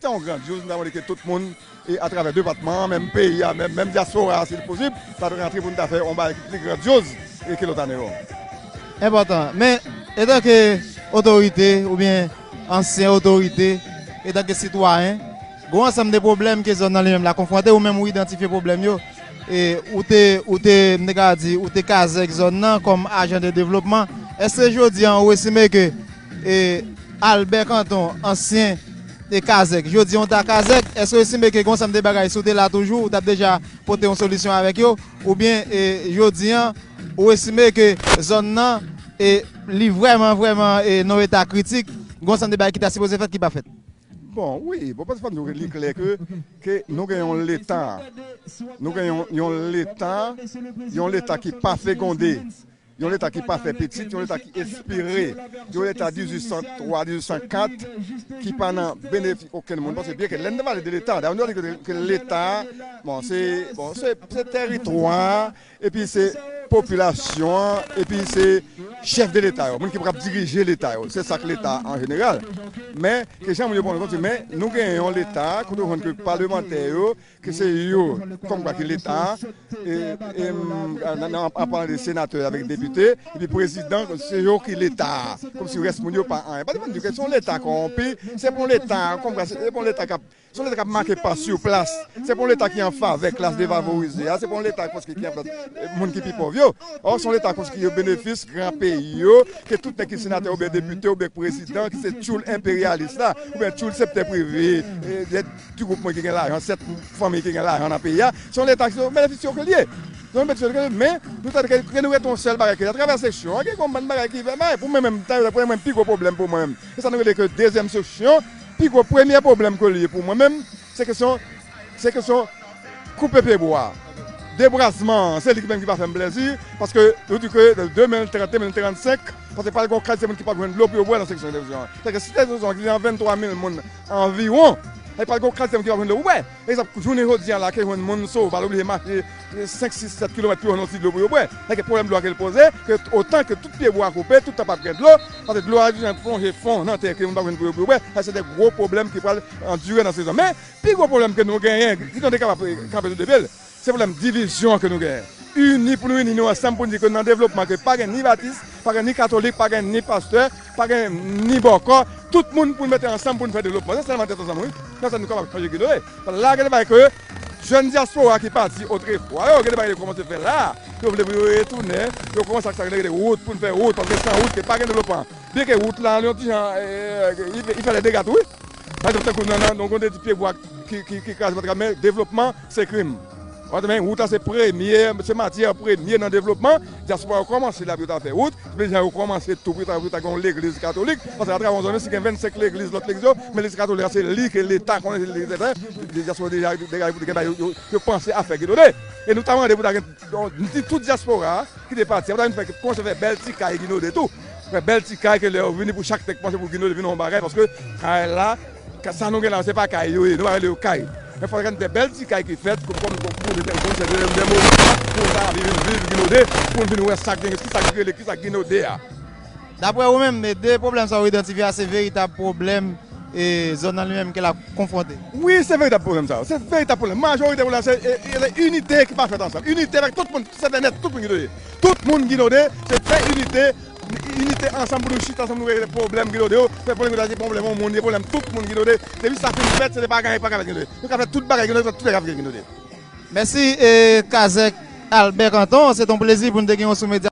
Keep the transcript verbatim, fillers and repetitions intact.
Se yon grandyoz, nou ta mande ke tout moun, e atravè depatman an, menm peyi a, menm, menm dyaspora a, si l posib, ta rantre pou nou ta fè yon bagay ki pli grandyoz, e ke lòt ane yo. Enpòtan. Men, etanke otorite, oubyen ansyen otorite, etanke sitwayen, gen yon ansanm de pwoblèm ke zòn nan li menm la konfwonte, ou menm ou idantifye pwoblèm yo, e ou te, ou te, m te ka di, ou te kazèk zòn nan kòm ajan de devlopman. Èske jodi an ou estime ke, e, Albert Canton, ansyen, e, kazèk, jodi an ou ta kazèk, èske ou estime ke gen yon ansanm de bagay, si ou te la toujou, ou t ap deja pote yon solisyon avèk yo, oubyen, e, jodi an, ou estime ke zòn nan, e, li vrèman, vrèman, e, nan yon eta kritik, gen yon ansanm de bagay ki ta sipoze fèt ki pa fèt? Bon, wi, bon, paske fò nou di w ke li klè ke, ke nou gen yon Leta, nou gen yon, yon Leta, yon Leta ki pa fegonde, yon Leta ki pa fè pitit, yon Leta ki espire, yon Leta dizuit san twa, dizuit san kat, ki pa nan benefis okenn moun. Paske byen ke lè n te pale de Leta, dayè nou di ke, ke Leta, bon, se, bon, se, se teritwa, epi se popilasyon an, epi se chèf de Leta yo, moun ki pral dirije Leta yo. Se sa k Leta an jeneral. Men, ke jan moun yo pran kont, men nou gen yon Leta, kote w jwenn ke palmantè yo, ke se yo, kòm kwa ki Leta, e, e, m, nan, nan, an palan de senatè avèk depite, epi prezidan, se yo ki Leta, kòmsi rès moun yo pa anyen. Pa depann di ke se yon Leta kòwonpi, se pa yon Leta, kòm kwa, se pa yon Leta k ap Se yon Leta k ap make pa sou plas. Se pa yon Leta ki an favè klas defavorize a. Se pa yon Leta paske ki an favè, eh, moun ki pi pòv yo. Ò, se yon Leta paske yo benefis gran peyi yo, ke tout nèg ki senatè oubyen depite oubyen prezidan, ki se tchoul enperyalis la, oubyen tchoul sektè prive, eh, de ti gwoup moun ki gen lajan, sèt fanmi ki gen lajan nan peyi a. Se yon Leta ki se benefis yo ke l ye. Se yon benefis yo ke l ye, men nou tande ke, ke nou rete yon sèl bagay ke atravè seksyon an, gen yon bann bagay ki fè mal. Pou mwen menm, pou mwen menm, pi gwo pwoblèm pou mwen menm, e sa nou rele ke dezyèm seksyon, pi gwo premye pwoblèm ke l ye pou mwen menm, se kesyon, se kesyon koupe pyebwa. Debwazman an, se li menm ki pa fè m plezi, paske nou di ke de mil trant, de mil trannsenk, paske pral gen yon kantite moun ki p ap jwenn dlo pou yo bwè nan seksyon Debwazman an. Sèke si seksyon an ki gen venntwa mil moun anviwon, e pral gen yon kantite moun ki p ap jwenn dlo pou bwè. Egzanp, jounen jodi a la, ke jwenn moun Soval oblije mache senk, sis, sèt kilomèt pou yo jwenn yon ti dlo pou yo bwè. Sèke pwoblèm dlo a ke l poze, ke otan ke tout pyebwa koupe, tout tan p ap gen dlo, paske dlo a bezwen plonje fon nan tè ke moun pa jwenn pou yo, pou yo bwè. Sa se de gwo pwoblèm ki pral andire nan sezon. Men, pi gwo pwoblèm ke nou genyen, ki nou te kapab kanpe sou de pye l, se pwoblèm divizyon ke nou genyen. Ini pou nou ini nou ansanm pou nou di ke nan devlopman ke pa gen ni batis, pa gen ni katolik, pa gen ni pastè, pa gen ni bòkò, tout moun pou nou mete ansanm pou nou fè devlopman. Se sèlman tèt ansanm, wi. Konsa nou kapab chanje Guinaud. Lage de bagay ke jèn dyaspora ki pati otrefwa yo, gen de bagay yo kòmanse fè la, yo vle pou yo retounen, yo kòmanse ak sa ki rele wout, pou n fè wout, paske san wout, ke pa gen devlopman. Byenke wout la, yon ti jan, eh, li, li fè de dega tou, wi. Pa egzanp, tankou nan, nan, nan, gon de ti pyebwa ki, ki, ki kraze, men devlopman, se krim. Ou konprann, wout la se premye, se matyè premye nan devlopman. Dyaspora yo kòmanse la pou yo ta fè wout. Epi jan yo kòmanse tou pou yo ta, pou yo ta gen yon legliz katolik. Paske atravè yon zòn, si gen vennsenk legliz, lòt legliz yo, men legliz katolik la, se li ke Leta konnen, se li, Leta, dyaspora deja, deja, deja, yo, yo, yo panse a fè Guinaud. E nou ta mande pou ta gen, di tout dyaspora ki te pati, ap ta vin fè, kòmanse fè bèl ti kay Guinaud tou. Fè bèl ti kay ke lè yo vini pou chak nèg panse pou Guinaud vin yon bagay, paske kay la, ka-, sa nou gen la, se pa kay yo ye, nou pa rele yo kay. Men fòk gen de bèl ti kay ki fèt, kòm, kòm, kòm, kòm, kòm, kòm, kòm, kòm, pou sa vin viv Guinaud, pou vin wè sa gen, ki sa ki rele, ki sa Guinaud a. Daprè ou menm, e de pwoblèm sa ou idantifye a, se veritab pwoblèm, e zòn nan li menm ke l ap konfwonte? Wi, se veritab pwoblèm sa. Se veritab pwoblèm. Majorite pwoblèm se, e, e, inite ki pa fèt ansanm. Inite avèk tout moun, se nèt, tout moun Guinaud ye. Tout moun Guinaud, se fè inite, inite ansanm pou nou chita ansanm, nou regle pwoblèm Guinaud yo. Fè pwoblèm Guinaud se pwoblèm yon moun, se pwoblèm tout moun Guinaud. Depi sa fin fèt, se pa gen pa ka fèt Guinaud. Nou ka fè tout bagay Guinaud, tout bagay ka fèt Guinaud. Mèsi, e, Kazèk Albert Canton, se t on plezi pou n te gen w sou medya.